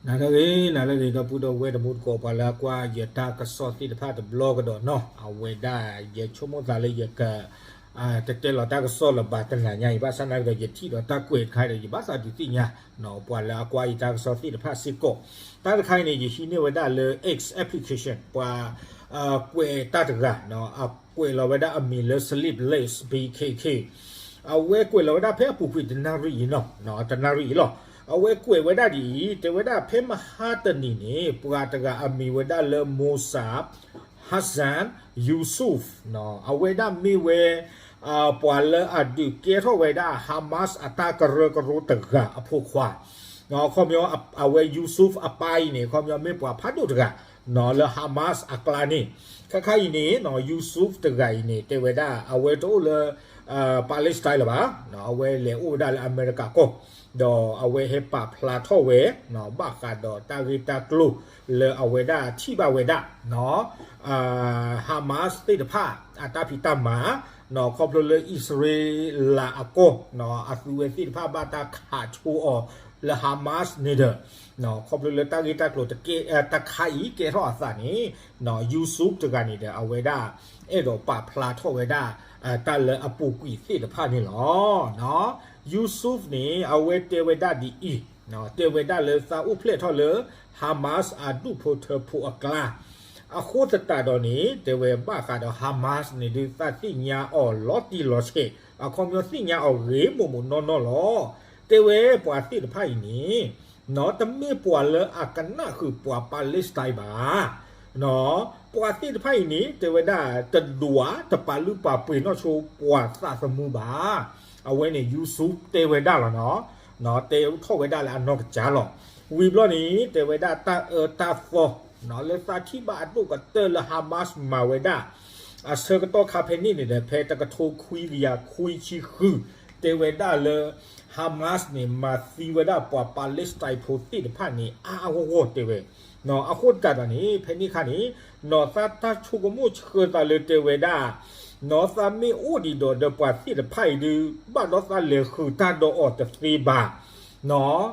နၤလၢအဂ့ၤ နၤလၢအဂ့ၤ ဒီပုၢ်ဒီဝဲၢ်တံၤသကိး ပှၤလၢအကွၢ်ယတၢ်ကစီၣ်သ့ၣ်တဖၣ်တဘျီကဒီးနီၤ, အဝဲဒၣ်ယဆိကမိၣ်သးလၢယက တတဲလီၤတၢ်ကစီၣ်လၢၤဘၣ်တနၤညါအံၤ ဘၣ်ဆၣ်သနာ်က့ဒီး ယထံၣ်ဒီးတၢ်ကွဲးတခါဒီး ယဘၣ်သးဒုးသ့ၣ်ညါ ပှၤလၢအကွၢ်ယတၢ်ကစီၣ်သ့ၣ်တဖၣ်စ့ၢ်ကီး, တၢ်တခါအံၤန့ၣ် ယဟံးန့ၢ်ဝဲဒၣ်လၢ X application ပှၤ ကွဲးတၢ်တဂၤ အကွဲးလီၤဝဲဒၣ်အမံၤလၢ Sleepless B K K အဝဲကွဲးလီၤဝဲဒၣ်ဖဲအပူၤကွံာ်တနၣ်ရံၣ်အံၤနီၤ, တနၣ်ရံၣ်အံၤလီၤ. အဝဲကွဲးဝဲဒၣ်ဒ်အံၤ တဲဝဲဒၣ်ဖဲမဟါတနံၤန့ၣ် ပှၤတဂၤအမံၤဝဲဒၣ်လၢ Mosa Hassan Yusuf အဝဲဒၣ်မ့ၢ်ဝဲ ပှၤလၢအဒုးကဲထီၣ်ဝဲဒၣ် Hamas အတၢ်ကရၢကရိတဂၤအဖိခွါ အခီပညီ အဝဲ Yusuf အပၢ်အံၤန့ၣ် အခီပညီမ့ၢ်ပှၤဖးဒိၣ်တဂၤ လၢ Hamas အကျါန့ၣ်, ခဲခါအံၤန့ၣ် Yusuf တဂၤအံၤန့ၣ် တဲဝဲဒၣ် အဝဲတအိၣ်လၢ Palestine လၢၤဘၣ်, အဝဲလဲၤအိၣ်ဝဲဒၣ်လၢအမဲရကၤကီၢ်, ဒီးအဝဲဟဲပာ်ဖျါထီၣ်ဝဲ ဘၣ်ဃးဒီးတၢ်ဂ့ၢ်တၢ်ကျိၤလၢအဝဲဒၣ်ထံၣ်ဘၣ်ဝဲဒၣ် Hamas သ့ၣ်တဖၣ် အတၢ်ဖံးတၢ်မၤ ခီဖျိလၢအံၣ်စရ့လးအကီၢ် အသုဝဲသ့ၣ်တဖၣ်ဘၣ်တၢ်ခးဆိအီၤလၢ Hamas န့ၣ်ဒီး ခီဖျိလၢတၢ်ဂ့ၢ်တၢ်ကျိၤတကဲ တခါအံၤကဲထီၣ်အသးန့ၣ် Yusuf တဂၤန့ၣ်ဒီး အဝဲဒၣ်အဲၣ်ဒိးပာ်ဖျါထီၣ်ဝဲဒၣ် တၢ်လၢအပူၤကွံာ်သ့ၣ်တဖၣ်န့ၣ်လီၤ. Yusuf န့ၣ် အဝဲတဲဝဲဒၣ်ဒ်အံၤ, တဲဝဲဒၣ်လၢသးအိၣ်ဖျဲၣ်ထီၣ်လၢ Hamas အဒူၣ်ဖိထၢဖိအကျါ အဃိသတးဒီးန့ၣ် တဲဝဲဘၣ်ဃးဒီး Hamas န့ၣ်ဒုး သးသ့ၣ်ညါအီၤလီၤတံၢ်လီၤဆဲး, အခီပညီသ့ၣ်ညါအီၤဂ့ၤမိၢ်မိၢ်နီၢ်နီၢ်လီၤ. တဲဝဲပှၤသ့ၣ်တဖၣ်အံၤန့ၣ် တမ့ၢ်ပှၤလၢအကနၣ်ဃုာ်ပှၤ Palestine ဘၣ်. ပှၤသ့ၣ်တဖၣ်အံၤန့ၣ် တဲဝဲဒၣ် တဒွးတပာ်လုၢ်ပာ်ပှ့ၤနီၣ်ဆိပှၤသးသမူဘၣ်. အဝဲန့ၣ် Yusuf တဲဝဲဒၣ်လီၤနီၤ, တဲထီၣ်ဝဲဒၣ်လၢအနီၢ်ကစၢ်လီၤ. ဝံၤဘျီန့ၣ် တဲဝဲဒၣ်တၢ်အၢတၢ်သီ လၢသးထံၣ်ဘၣ်အဒိၣ်ကတၢၢ်လၢ Hamas မၤဝဲဒၣ် အဆၢကတီၢ်ခါဖဲန့ၣ်န့ၣ်ဒီး ဖဲတကထိခွံကယၤခွံဆံဃု တဲဝဲဒၣ်လၢ Hamas န့ၣ် မၤသံဝဲဒၣ်ပှၤ Palestine ဖိသ့ၣ်တဖၣ်န့ၣ် အါအါဂီၢ်ဂီၢ်တဲဝဲ. အဃိသတးဒီးန့ၣ် ဖဲန့ၣ်အခါန့ၣ် သးတၢ်ဆိကမိၣ်ဆှၢသးလၢတဲဝဲဒၣ် သးမ့ၢ်အိၣ်ဒံးဒီးဒီးပှၤသ့ၣ်တဖၣ်အံၤဒုး ဘၣ်ဒီးသးလဲၤဃုာ်တၢ်ဒီးအီၤတသ့ဘၣ်.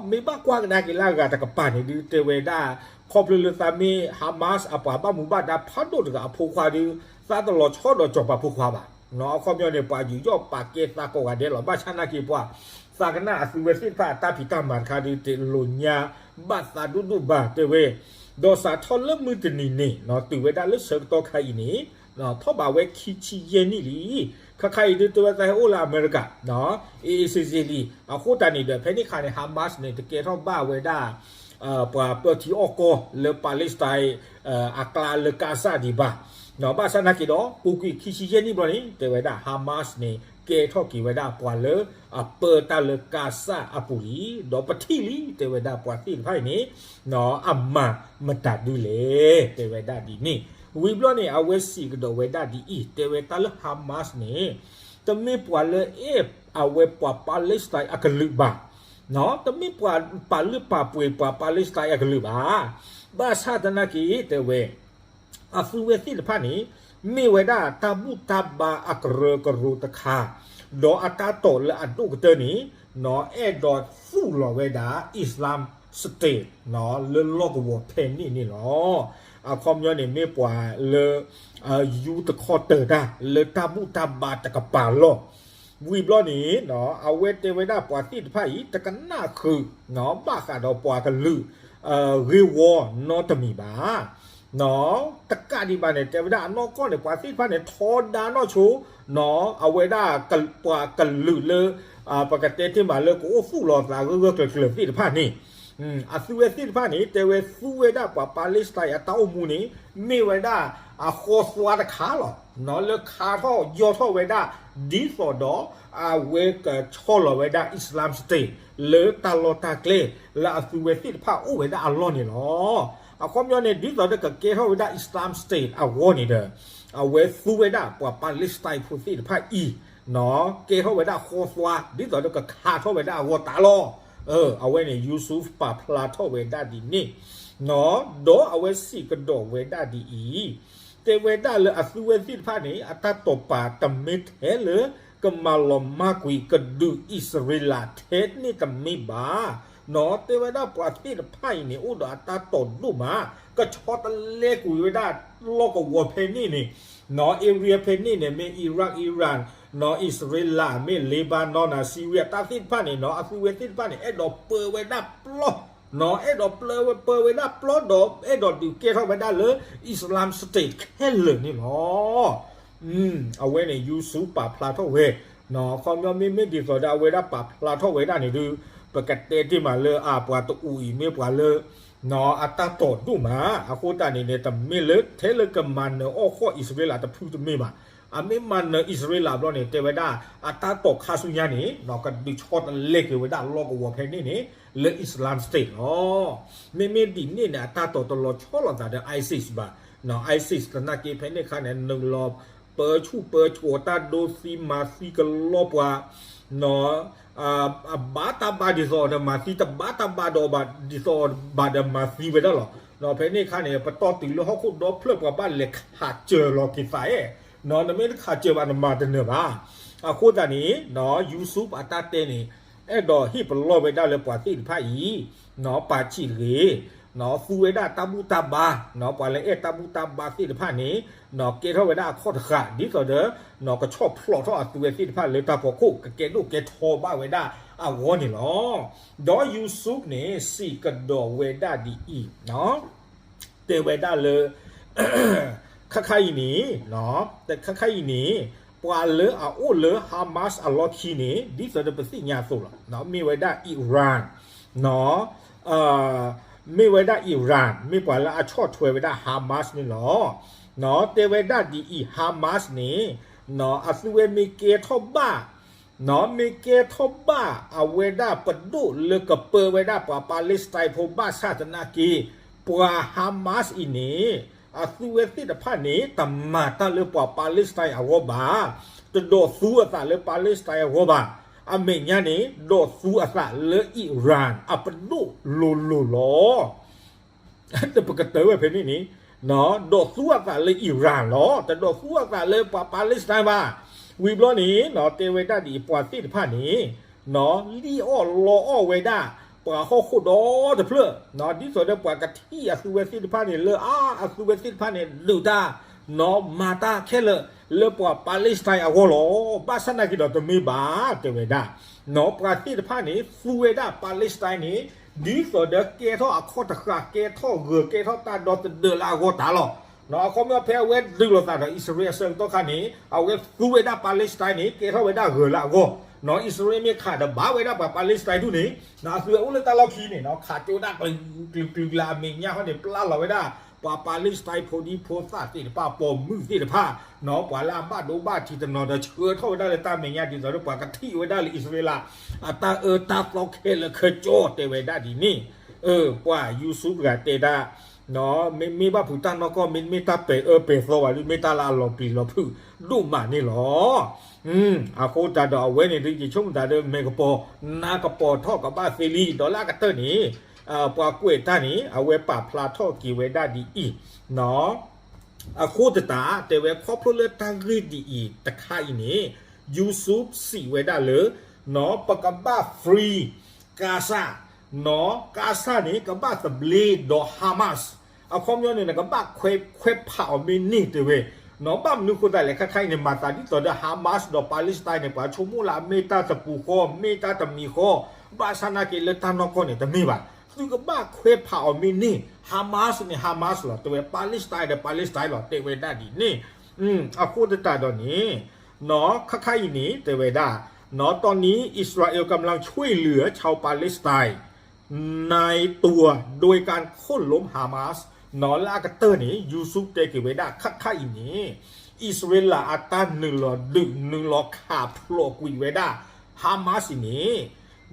မ့ၢ်ဘၣ်ကွၢ်ကဒါက့ၤလၢအဂၤတကပၤန့ၣ်ဒုး တဲဝဲဒၣ် ခီဖျိလၢသးမ့ၢ် Hamas အပှၤဘၣ်မူဘၣ်ဒါဖးဒိၣ်တဂၤအဖိခွါဒုး သးတလီၤဆီဒီးစီၤပၤဖိခွါဘၣ်. အခီပညီန့ၣ် ပှၤယူးယီၣ်ပာ်ကဲသးကိးဂၤဒဲးလီၤ. ဘၣ်ဆၣ်နာ်က့ၤပှၤ သးကနၣ်အသုဝဲသ့ၣ်တဖၣ်အတၢ်ဖံးတၢ်မၤတခါဒုး တလိာ်ညါဘၣ်သးဒိၣ်ဒိၣ်ဘၣ်တဲဝဲ. ဒီးစးထီၣ်လၢမုၢ်တနံၤန့ၣ် တုၤဝဲဒၣ်လၢဆၢကတီၢ်ခါအံၤန့ၣ် ထီၣ်ဘးဝဲခံဆံယဲၢ်နံၣ်လံ. ခါခါအံၤဒုးတဲဝဲသးဟဲအိၣ်လၢအမဲရကၤ အ့ၣ်စ့ၣ်စ့ၣ်လံ. အဃိသတးန့ၣ်ဒီး ဖဲန့ၣ်အခါန့ၣ် Hamas န့ၣ် တကဲထီၣ်ဘၣ်ဝဲဒၣ် ပှၤပၢထံအီၣ်ကီၢ်လၢ Palestine အကျါလၢ Gaza ဒံးဘၣ်. ဘၣ်ဆၣ်နာ်က့ၤဒီး ပူၤကွံာ်ခံဆံယဲၢ်နံၣ်ဘျီန့ၣ် တဲဝဲဒၣ် Hamas န့ၣ် ကဲထီၣ်က့ၤဝဲဒၣ်ပှၤလၢအပၢတၢ်လၢ Gaza အပူၤလံ. ဒီးပထံၣ်လံ တဲဝဲဒၣ်ပှၤသ့ၣ်တဖၣ်အံၤန့ၣ် အမၤမတၤဒုလဲၣ် တဲဝဲဒၣ်ဒ်န့ၣ်. ဝံၤဘျီန့ၣ် အဝဲစံးကဒီးဝဲဒၣ်ဒ်အံၤ တဲဝဲတၢ်လၢ Hamas န့ၣ် တမ့ၢ်ပှၤလၢအဲၣ်အဝဲပှၤ Palestine အကလုာ်ဘၣ်. တမ့ၢ်ပှၤပာ်လုၢ်ပာ်ပှ့ၤပှၤ Palestine အကလုာ်ဘၣ်. ဘၣ်ဆၣ်သနာ်က့ တဲဝဲ အသုဝဲသ့ၣ်တဖၣ်န့ၣ် မ့ၢ်ဝဲဒၣ်တၢ်ဘူၣ်တၢ်ဘါအကရၢကရိတခါ ဒီးအတၢ်တိာ်လၢအဒိၣ်ကတၢၢ်န့ၣ် အဲၣ်ဒိးသူၣ်လီၤဝဲဒၣ် Islamic State လၢလီၢ်ကဝီၤဖဲန့ၣ်န့ၣ်လီၤ. အခီပညီန့ၣ် မ့ၢ်ပှၤလၢ ယူတခီတၢၤတၢ်လၢတၢ်ဘူၣ်တၢ်ဘါတကပၤလီၢ်. ဝံၤဘျီန့ၣ် အဝဲတဲဝဲဒၣ်ပှၤသ့ၣ်တဖၣ်အံၤ တကနၣ်ဃုာ် ဘၣ်ဃးဒီးပှၤကလုာ် ဂ့ၢ်ဝီနီတမံၤဘၣ်. တကးဒံးဘၣ်န့ၣ် တဲဝဲဒၣ်အနီၢ်ကီၢ်န့ၣ် ပှၤသ့ၣ်တဖၣ်န့ၣ် ထီဒါနီၣ်ဆိ အဝဲဒၣ်ပှၤကလုာ်လၢ ပကတဲတ့ၢ်မးလၢကအိၣ်သူၣ်လီၤသးဂၢၢ်ဂၢၢ်ကျၢၤကျၢၤသ့ၣ်တဖၣ်န့ၣ် အသုဝဲသ့ၣ်တဖၣ်န့ၣ် တဲဝဲသူဝဲဒၣ်ပှၤ Palestine အတၢ်အိၣ်မူန့ၣ် မ့ၢ်ဝဲဒၣ်အဃီသွါတခါလီၤ. လၢခါထီၣ်ယီၢ်ထီၣ်ဝဲဒၣ် ဒ်သိးဒီး အဝဲကဆီလီၤဝဲဒၣ် Islamic State လၢတၢ်လီၢ်တၢ်ကျဲ လၢအသုဝဲသ့ၣ်တဖၣ်အိၣ်ဝဲဒၣ်အလီၢ်န့ၣ်လီၤ. အခီပညီန့ၣ် ဒ်သိးဒီးကကဲထီၣ်ဝဲဒၣ် Islamic State အဂီၢ်န့ၣ်ဒီး အဝဲသူဝဲဒၣ်ပှၤ Palestine ဖိသ့ၣ်တဖၣ်အံၤ ကဲထီၣ်ဝဲဒၣ်ဃီသွါ ဒ်သိးဒီးကခးထီၣ်ဝဲဒၣ်အဂီၢ်တၢ်လီၢ်. အဝဲန့ၣ် Yusuf ပာ်ဖျါထီၣ်ဝဲဒၣ်ဒ်န့ၣ် ဒီးအဝဲစံးကဒီးဝဲဒၣ်ဒ်အံၤ, တဲဝဲဒၣ်လၢအသုဝဲသ့ၣ်တဖၣ်န့ၣ် အတၢ်တိာ်ပာ်တမ့ၢ်ထဲလၢ ကမၤလီၤမၢ်ကွံာ်ကဒုးအံၣ်စရ့လးထဲန့ၣ်တမ့ၢ်ဘၣ်. နီၢ် တဲဝဲဒၣ်ပှၤသ့ၣ်တဖၣ်အံၤန့ၣ် အိၣ်ဒီးအတၢ်တိာ်ဒိၣ်မး, ကဆီတလဲကွံာ်ဝဲဒၣ်လီၢ်ကဝီၤဖဲန့ၣ်န့ၣ်, နီၢ် area ဖဲန့ၣ်န့ၣ် မ့ၢ် Iraq, Iran, နီၢ် အံၣ်စရ့လး, မ့ၢ် Lebanon နီၢ် Syria တၢ်သ့ၣ်တဖၣ်န့ၣ် နီၢ် အသုဝဲသ့ၣ်တဖၣ်န့ၣ် အဲၣ်ဒိးပၢဝဲဒၣ်ပျီ, နီၢ် အဲၣ်ဒိးပၢဝဲဒၣ်ပျီဒီး အဲၣ်ဒိးဒုးကဲထီၣ်ဝဲဒၣ်လၢ Islamic State ခဲလၢာ်န့ၣ်လီၤ. အဝဲန့ၣ် Yusuf ပာ်ဖျါထီၣ်ဝဲ, နီၢ် ခီပညီမ့မ့ၢ်ဒ်သိးဒီးအဝဲဒၣ်ပာ်ဖျါထီၣ်ဝဲဒၣ်န့ၣ်ဒုး ပကတဲတ့ၢ်မးလၢအပှၤတအူအံၤမ့ၢ်ပှၤလၢ နီၢ် အတၢ်တိာ်ဒိၣ်မး, အဃိသတးန့ၣ်န့ၣ် တမ့ၢ်လၢထဲလၢကမၤနၢၤအီၣ်ဃီၣ်အံၣ်စရ့လးတဖုတမ့ၢ်ဘၣ်. အမ့ၢ်မၤနၢၤအံၣ်စရ့လးဘျီန့ၣ် တဲဝဲဒၣ် အတၢ်တိာ်ခါဆူညါန့ၣ် နီၢ် ကဒုးဆီတလဲက့ၤဝဲဒၣ်လီၢ်ကဝီၤဖဲန့ၣ်န့ၣ် လၢ Islamic State လီၤ. မ့မ့ၢ်ဒ်န့ၣ်န့ၣ် အတၢ်တိာ်တလီၤဆီလိာ်သးဒီး ISIS ဘၣ်. နီၢ် ISIS သနာ်က့ဖဲန့ၣ်အခါန့ၣ် နုာ်လီၤပၢဆူၣ်ပၢစိးတၢ်ဒိသံမၤသံကလီပှၤ, နီၢ် အဘၣ်တၢ်ဘၣ်ဒ်သိးဒီးမၤသံ, တဘၣ်တၢ်ဘၣ်ဒီးဘၣ်ဒ်သိးဘၣ်ဒီးမၤသံဝဲဒၣ်လီၤ. နီၢ် ဖဲန့ၣ်အခါန့ၣ် ပတီၢ်တုၤလၢဟီၣ်ခိၣ်ဒီဖျၢၣ်ပှၤဘၣ်လဲၤခးစၢၤလီၤက့ၤသးအဲၣ်, နီၢ် နမ့ၢ်တခးစၢၤဘၣ် နမၤတနၢၤဘၣ်. အဃိသတးန့ၣ် နီၢ် Yusuf အတၢ်တဲန့ၣ် အဲၣ်ဒိးဟ့ၣ်ပလီၢ်ဝဲဒၣ်လၢပှၤသ့ၣ်တဖၣ်အံၤ နီၢ် ပာ်ဆံးတဂ့ၤ, နီၢ် သူဝဲဒၣ်တၢ်ဘူၣ်တၢ်ဘါ, နီၢ် ပှၤလၢအဲၣ်တၢ်ဘူၣ်တၢ်ဘါသ့ၣ်တဖၣ်န့ၣ် နီၢ် ကဲထီၣ်ဝဲဒၣ်အခီၣ်တဃာ် ဒ်သိးဒီး နီၢ် ကဆီၣ်ဖျိးထီၣ်အသုဝဲသ့ၣ်တဖၣ်လၢတၢ်ဖီခိၣ် ကကဲဒိၣ်ကဲထီဘၣ်ဝဲဒၣ်အဂီၢ်န့ၣ်လီၤ. ဒီး Yusuf န့ၣ် စံးကဒီးဝဲဒၣ်ဒ်အံၤ, တဲဝဲဒၣ်လၢ ခါခါအံၤန့ၣ်, ခါခါအံၤန့ၣ် ပှၤလၢအအိၣ်လၢ Hamas အလီၢ်ခံန့ၣ် ဒ်သိးဒီးပသ့ၣ်ညါအသိးလီၤ, မ့ၢ်ဝဲဒၣ် Iran, နီၢ် မ့ၢ်ဝဲဒၣ် Iran မ့ၢ်ပှၤလၢအဆီၣ်ထွဲဝဲဒၣ် Hamas န့ၣ်လီၤ. နီၢ် တဲဝဲဒၣ်ဒ်အံၤ Hamas န့ၣ် နီၢ် အသုဝဲမ့ၢ်ကဲထီၣ်ဘၣ်, နီၢ် မ့ၢ်ကဲထီၣ်ဘၣ်အဝဲဒၣ်ပဒိၣ်လၢကပၢဝဲဒၣ်ပှၤ Palestine ဖိဘၣ်ဆၣ်သနာ်က့ ပှၤ Hamas အံၤန့ၣ် အသုဝဲသ့ၣ်တဖၣ်န့ၣ် တမၤတၢ်လၢပှၤ Palestine အဂီၢ်ဘၣ်, တဒိးသူအသးလၢ Palestine အဂီၢ်ဘၣ်, အမဲာ်ညါန့ၣ် ဒိးသူအသးလၢ Iran အပဒိၣ်လိၤလိၤလီၤ. ပကတၢၢ်ဝဲဖဲန့ၣ်န့ၣ်, ဒိးသူအသးလၢ Iran လီၤ, တဒိးသူအသးလၢပှၤ Palestine ဘၣ်. ဝံၤဘျီန့ၣ် နီၢ် တဲဝဲဒၣ်ဒ်အံၤ ပှၤသ့ၣ်တဖၣ်န့ၣ် နီၢ် လံၣ်အီၣ်လီအီၣ်ဝဲဒၣ် ပှၤဟီၣ်ခိၣ်ဒီတဖျၢၣ်, နီၢ် ဒ်သိးဒီးပှၤကထံၣ်အသုဝဲသ့ၣ်တဖၣ်န့ၣ် လၢအါအသုဝဲသ့ၣ်တဖၣ်န့ၣ် ဒုးတၢ်, နီၢ် မၤတၢ်ခဲလၢာ်လၢပှၤ Palestine အဂီၢ်လီၤ. ဘၣ်ဆၣ်သနာ်က့ဒီးတမ့ၢ်ဘၣ် တဲဝဲဒၣ်, နီၢ် ပှၤသ့ၣ်တဖၣ်န့ၣ် သူဝဲဒၣ် Palestine န့ၣ် ဒ်သိးဒီးကဲထီၣ်အခီၣ်တဃာ် ကဲထီၣ်ဂၢၤ ကဲထီၣ်တၢ်ဒီသဒၢလၢအဂီၢ်တၢ်လီၤ. နီၢ် အခီပညီဖဲအဝဲဒုးလိာ်သးဒီး အံၣ်စရ့လးအဆၢကတီၢ်ခါန့ၣ် အဝဲသူဝဲဒၣ် Palestine န့ၣ် ကဲထီၣ်ဝဲဒၣ်ဂၢၤလၢအဂီၢ်, နီၢ် အံၣ်စရ့လးမ့ၢ်ခးဒီးဘၣ်ဝဲဒၣ်ပှၤ Palestine ဒူၣ်န့ၣ် နီၢ် အသုဝဲအိၣ်လၢတၢ်လီၢ်ခံန့ၣ် နီၢ် ခးကၠိဒၣ်ကျုၤကျုၤကျါ အမဲာ်ညါဟီန့ၣ် ပျၢ်လီၤဝဲဒၣ် ပှၤ Palestine ဖိဒံဖိသၣ်သ့ၣ်တဖၣ် ပိာ်မုၣ်သ့ၣ်တဖၣ်, နီၢ် ပှၤလၢအဘၣ်ဒိဘၣ်ထံးတနီၤဒီး ဆှၢထီၣ်ဝဲဒၣ်လၢတၢ်မဲာ်ညါဒ်သိးဒီး ပှၤကထံၣ်ဝဲဒၣ်လၢအံၣ်စရ့လး အတၢ်အၢတၢ်သီခဲလၢာ်ခဲဆ့ တဲဝဲဒၣ်ဒ်န့ၣ်. ပှၤ Yusuf တဂၤတဲဒၣ် မ့မ့ၢ်ဘၣ်ဖုးတၢ်နီၢ်ကီၢ် မ့တမ့ၢ်တၢ်ပဲာ်အၢပဲာ်သီဘၣ်ဒုး မ့ၢ်တၢ်လၢအလီၤပျံၤလီၤဖုးဒိၣ်မးန့ၣ်လီၤ. အဃိသတးဒီးအဝဲန့ၣ်ဒုး ယဆိကမိၣ်သးဒီး မဲာ်ကပီၤနါကပီၤထီၣ်ကဘၣ်သ့လံ ဒီးလၢအကတၢၢ်န့ၣ် ပှၤကွဲးတၢ်န့ၣ် အဝဲပာ်ဖျါထီၣ်က့ၤဝဲဒၣ်ဒ်အံၤ, အဃိသတး တဲဝဲခီဖျိလၢတၢ်ဂ့ၢ်ဒ်အံၤတခါအံၤန့ၣ် Yusuf စံးဝဲဒၣ်လၢ နီၢ် ပကဘၣ် free Gaza, နီၢ် Gaza န့ၣ် ကဘၣ်သဘျ့ဒီး Hamas, အခီပညီန့ၣ် နကဘၣ်ခွဲးခွဲးဖးအီၤမ့ၢ်န့ၢ်တဲဝဲ, နီၢ် ဘၣ်မနုၤဃိသတးလဲၣ် ခါခါအံၤန့ၣ် မၤသးဒ်သိးဒီး Hamas ဒီး Palestine န့ၣ် ပှၤဆိကမိၣ်လၢအမ့ၢ်တၢ်တပူၤဃီ မ့ၢ်တၢ်တမံၤဃီ, ဘၣ်ဆၣ်သနာ်က့လၢတၢ်နီၢ်ကီၢ်န့ၣ် တမ့ၢ်ဘၣ်, သုကဘၣ်ခွဲးဖးအီၤမ့ၢ်န့ၢ်, Hamas န့ၣ် Hamas လီၤ တဲဝဲ, Palestine ဒီး Palestine လီၤ တဲဝဲဒၣ်ဒ်န့ၣ်. အဃိသတးဒီးန့ၣ် နီၢ် ခါခါအံၤန့ၣ် တဲဝဲဒၣ် နီၢ် ตอนนี้อิสราเอลกำลังช่วยเหลือชาวปาเลสไตน์ในตัวโดยการโค่นล้มฮามาส, နီၢ် လၢအကတၢၢ်န့ၣ် Yusuf တဲက့ၤဝဲဒၣ် ခါခါအံၤန့ၣ် အံၣ်စရ့လးအတၢ်နုာ်လီၤဒုးနုာ်လီၤခးဖျိးကွံာ်ဝဲဒၣ် Hamas အံၤန့ၣ်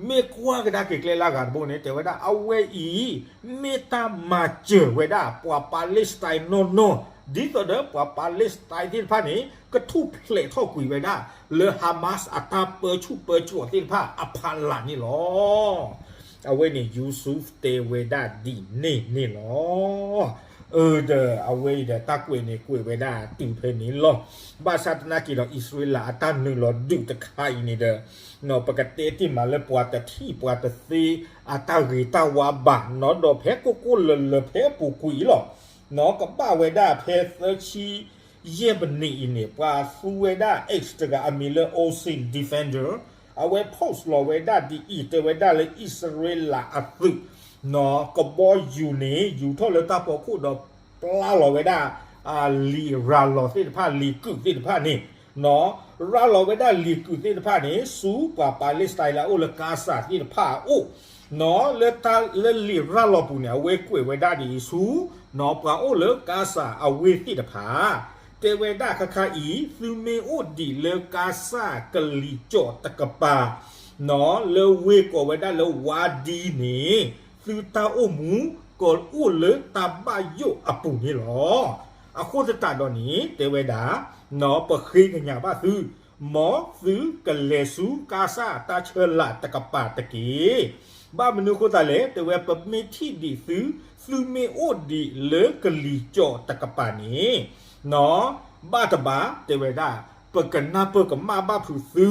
မ့ၢ်ကွၢ်ကဒါက့ၤကျဲလၢအဂၤတဘိန့ၣ် တဲဝဲဒၣ် အဝဲအံၤ မ့ၢ်တၢ်မၤစၢၤဝဲဒၣ် ပှၤ Palestine နီၢ်နီၢ် ဒ်သိးဒီးပှၤ Palestine သ့ၣ်တဖၣ်န့ၣ် ကထူၣ်ဖျဲးထီၣ်ကွံာ်ဝဲဒၣ် လၢ Hamas အတၢ်ပၢဆူၣ်ပၢစိးသ့ၣ်တဖၣ်အဖီလာ်န့ၣ်လီၤ. အဝဲန့ၣ် Yusuf တဲဝဲဒၣ်ဒ်န့ၣ်န့ၣ်လီၤ. အၢ ဒီးအဝဲအံၤဒီးတၢ်ကွဲးန့ၣ် ကွဲးဝဲဒၣ်တုၤဖဲန့ၣ်လီၤ. ဘၣ်ဆၣ်သနာ်က့ဒီး အံၣ်စရ့လးအတၢ်နုာ်လီၤဒုးတခါအံၤန့ၣ်ဒီး ပကတဲတ့ၢ်မးလၢပှၤတထံၣ်ပှၤတသ့အတၢ်ဂ့ၤတၢ်ဝါဘၣ်နီၤ, ဒီးဖဲကိၢ်ကိၢ်လၢၤလၢၤဖဲအပူၤကွံာ်အံၤလီၤ. နီၤ ကဘၣ်ဝဲဒၣ်ဖဲသၢဆံယဲၢ်မံးနံးအံၤန့ၣ် ပှၤသူဝဲဒၣ် X တဂၤအမံၤလၢ Ocean Defender အဝဲ post လီၤဝဲဒၣ်ဒ်အံၤ တဲဝဲဒၣ်လၢအံၣ်စရ့လးအသုး နီၤ ကဘီယူၤန့ၣ် ယူၤထီၣ်လၢတၢ်ဖီခိၣ်ဒီး ပျၢ်လီၤဝဲဒၣ် လံာ်ရၤလီၤသ့ၣ်တဖၣ် လံာ်ကုၢ်သ့ၣ်တဖၣ်န့ၣ် နီၤ ရၤလီၤဝဲဒၣ်လံာ်ကုၢ်သ့ၣ်တဖၣ်န့ၣ် ဆူပှၤ Palestine လၢအအိၣ်လၢကါစၢ်သ့ၣ်တဖၣ်အအိၣ် နီၤ လၢတၢ်လၢလံာ်ရၤလီၤပူၤန့ၣ် အဝဲကွဲးဝဲဒၣ်ဒ်အံၤဆူ နီၤ ပှၤအိၣ်လၢကါစၢ်အဝ့ၢ်သ့ၣ်တဖၣ် တဲဝဲဒၣ်ခါခါအံၤ သုမ့ၢ်အိၣ်ဒံးလၢကါစၢ်ကလံၤကၠီၣ်တကပၤ နီၤ လၢဝ့ၢ်ကိးဝဲဒၣ်လၢ Wadi န့ၣ် သုတၢ်အိၣ်မူ ကအိၣ်လၢတၢ်ဘၣ်ယိၣ်အပူၤန့ၣ်လီၤ. အဃိသတးဒီးန့ၣ် တဲဝဲဒၣ် နီၤ ပဃ့ကညးဘၣ်သု မ်သုကလဲၤဆူကါစၢ်တၢ်ဆၢလာ်တကပၤတက့ၢ်. ဘၣ်မနုၤအဃိသတးလဲၣ် တဲဝဲ ပမ့ၢ်ထံၣ်ဒံးသု သုမ့ၢ်အိၣ်ဒံးလၢကလံၤကၠီၣ်တကပၤန့ၣ် နီၤ ဘၣ်တဘၣ် တဲဝဲဒၣ် ပကနၢ်ပၢၢ်ကမၣ်ဘၣ်ဖုးသု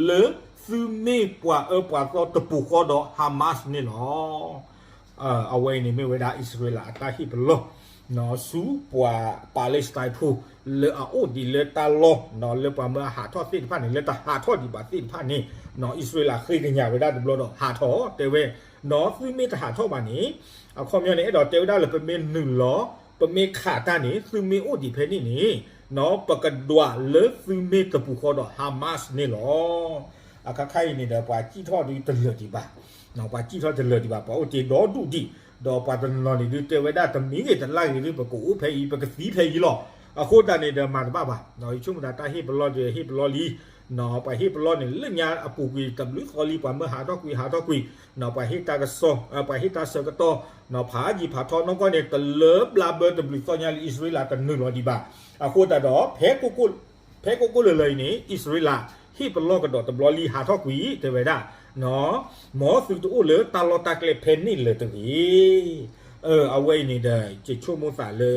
လၢသုမ့ၢ်ပှၤအၢပှၤသီတပူၤဃီဒီး Hamas န့ၣ်လီၤ. အဝဲအံၤန့ၣ်မ့ၢ်ဝဲဒၣ်အံၣ်စရ့လးအတၢ်ဟ့ၣ်ပလီၢ် နီၤ ဆူပှၤ Palestine ဖိ လၢအအိၣ်ဒံးလၢတၢ်လီၢ် နီၤ လၢပှၤမၢအဟးထီၣ်သ့ၣ်တဖၣ်န့ၣ် လၢတဟးထီၣ်ဒံးဘၣ်သ့ၣ်တဖၣ်န့ၣ် နီၤ အံၣ်စရ့လးဃ့ကညးဝဲဒၣ်တဘျီဒီးဟးထီၣ် တဲဝဲ နီၤ သုမ့ၢ်တဟးထီၣ်ဘၣ်န့ၣ် အခီပညီန့ၣ် အဲၣ်ဒိးတဲဝဲဒၣ်လၢပမ့ၢ်နုာ်လီၤ ပမ့ၢ်ခးတၢ်န့ၣ် သုမ့ၢ်အိၣ်ဒံးဖဲန့ၣ်န့ၣ် နီၤ ပကဒွးလၢသုမ့ၢ်တပူၤဃီဒီး Hamas န့ၣ်လီၤ. အခါခါအံၤန့ၣ်ဒီး ပှၤစံၣ်ထီၣ်ဒုတလၢာ်ဒံးဘၣ် ပှၤစံၣ်ထီၣ်တလၢာ်ဒံးဘၣ် ပှၤအိၣ်တ့ၢ်ဒီဒူၣ်ဒံး ဒီးပှၤတနီၤန့ၣ်ဒု တဲဝဲဒၣ်တမံၤဂ့ၤတလၢ်ဂ့ၤဒု ပကအိၣ်ဖဲအံၤ ပကသံဖဲအံၤလီၤ. အဃိသတးန့ၣ်ဒီး မၤတဘၣ်ဘၣ် ယဆိကမိၣ်သးတၢ်ဟ့ၣ်ပလီၢ်ဒီး ဟ့ၣ်ပလီၢ်လံ ပှၤဟ့ၣ်ပလီၢ်န့ၣ် လၢညါအပူၤကွံာ်တဘျုးသီလံ ပှၤမၢဟးထီၣ်ကွံာ်ဟးထီၣ်ကွံာ် ပှၤဟ့ၣ်တၢ်ကစီၣ် ပှၤဟ့ၣ်တၢ်ဆၢကတီၢ် ဖးယံာ်ဖးထီနီၢ်ကီၢ်န့ၣ် တလၢဘျါဘၢတဘျုးသီညါလၢအံၣ်စရ့လးတနုာ်လီၤဒံးဘၣ်. အဃိသတးဒီး ဖဲကိၢ်ကိၢ်လၢၤလၢၤအံၤန့ၣ် အံၣ်စရ့လး ဟ့ၣ်ပလီၢ်ကဒီးတဘျီလံ ဟးထီၣ်ကွံာ် တဲဝဲဒၣ် မ်သုတအိၣ်လၢတၢ်လီၢ်တၢ်ကျဲဖဲန့ၣ်လၢၤတဂ့ၤ. အဝဲအံၤန့ၣ်ဒီး ယဆိကမိၣ်သးလၢ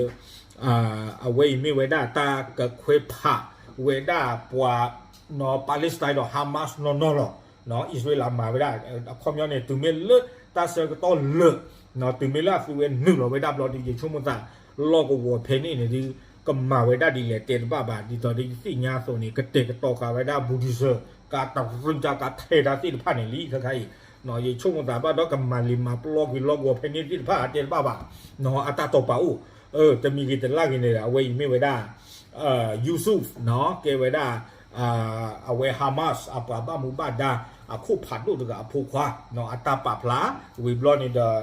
အဝဲအံၤမ့ၢ်ဝဲဒၣ်တၢ်ကခွဲးဖးဝဲဒၣ်ပှၤ Palestine ဒီး Hamas နီၢ်နီၢ်လီၤ. အံၣ်စရ့လးမၤဝဲဒၣ် အခီပညီန့ၣ် တုၤမ့ၢ်လၢတၢ်ဆၢကတီၢ်လၢာ် တုၤမ့ၢ်လၢအသုဝဲနုာ်လီၤဝဲဒၣ်ဘျီဒီး ယဆိကမိၣ်သး လီၢ်ကဝီၤဖဲန့ၣ်န့ၣ်ဒု ကမၤဝဲဒၣ်ဒ်လဲၣ်တဲတဘၣ်ဘၣ် ဒ်သိးဒီးယသ့ၣ်ညါအသိးန့ၣ် ကတဲာ်ကတီၤဃာ်ဝဲဒၣ် bulldozer ကးတရံးတၢ်ကးထဲးတၢ်သ့ၣ်တဖၣ်န့ၣ်လံ ခဲခါအံၤ ယဆိကမိၣ်သးဘၣ်ဒီးကမၤလံာ်မၤပလီၢ်ကွံာ်လီၢ်ကဝီၤဖဲန့ၣ်သ့ၣ်တဖၣ်တဲတဘၣ်ဘၣ် အတၢ်တီၢ်ပာ်အိၣ် တမံၤဂ့ၤတလၢ်ဂ့ၤန့ၣ် အဝဲအံၤမ့ၢ်ဝဲဒၣ် Yusuf ကဲဝဲဒၣ် အဝဲ Hamas အပှၤဘၣ်မူဘၣ်ဒါ အခိၣ်ဖးဒိၣ်တဂၤအဖိခွါ အတၢ်ပာ်ဖျါ ဝံၤဘျီန့ၣ်ဒီး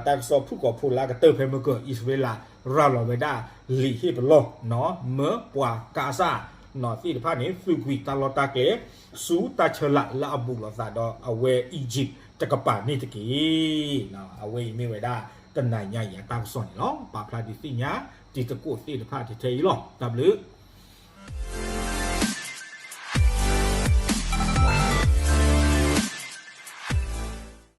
တၢ်ကစီၣ်ဖုၣ်ကိာ်ဖိလၢကတၢၢ်ဖဲမုၢ်ကၢၢ် အံၣ်စရ့လး ရၤလီၤဝဲဒၣ်လံာ်ဟ့ၣ်ပလီၢ် မၢပှၤကါစၢ် သ့ၣ်တဖၣ်န့ၣ် သုးကွံာ်တၢ်လီၢ်တၢ်ကျဲ ဆူတၢ်ဆၢလာ်လၢအဘူးလိာ်သးဒီးအဝဲ Egypt တကပၤန့ၣ်တက့ၢ်. အဝဲအံၤမ့ၢ်ဝဲဒၣ် တနၤညါအံၤအတၢ်ကစီၣ်န့ၣ်လီၤ. ပာ်ဖျါဒုးသ့ၣ်ညါ တံၤသကိးသ့ၣ်တဖၣ်ထဲအံၤလီၤ. တၢ်ဘျုး